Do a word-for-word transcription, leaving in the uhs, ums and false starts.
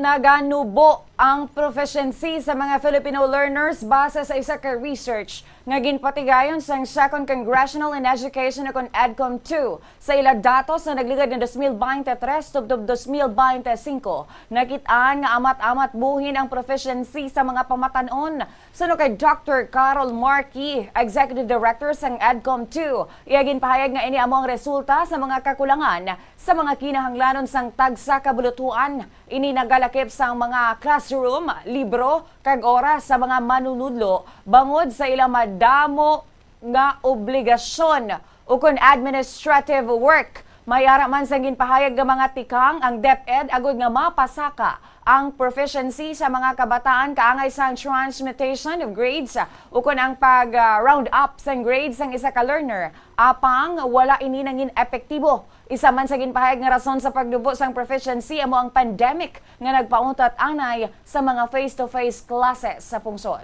Naganubo ang proficiency sa mga Filipino learners base sa isa ka research nga ginpatigayon sang Second Congressional in Education o kon EDCOM two. Sa ila datos sa nagligad nga dos mil baynte tres tubtob dos mil baynte singko, nakit-an nga amat-amat buhin ang proficiency sa mga pamatan-on. Suno kay Doctor Carol Markey, Executive Director sang EDCOM two, iya ginpahayag nga ini amo ang resulta sa mga kakulangan sa mga kinahanglanon sang tagsa ka bulutuan. Ini nagalakip sang mga classroom, libro, kag oras sa mga manunudlo bangod sa ila madamo nga obligasyon ukon administrative work. May ara man sang ginpahayag nga mga tikang ang DepEd agud nga mapasaka ang proficiency sa mga kabataan kaangay sang transmutation of grades ukon ang pag-round up sang grades sang isa ka learner. Apang wala ini nangin epektibo. Isa man sa ginpahayag nga rason sa pagnubo sang proficiency amo ang pandemic nga nagpauntat anay sa mga face-to-face classes sa pungsod.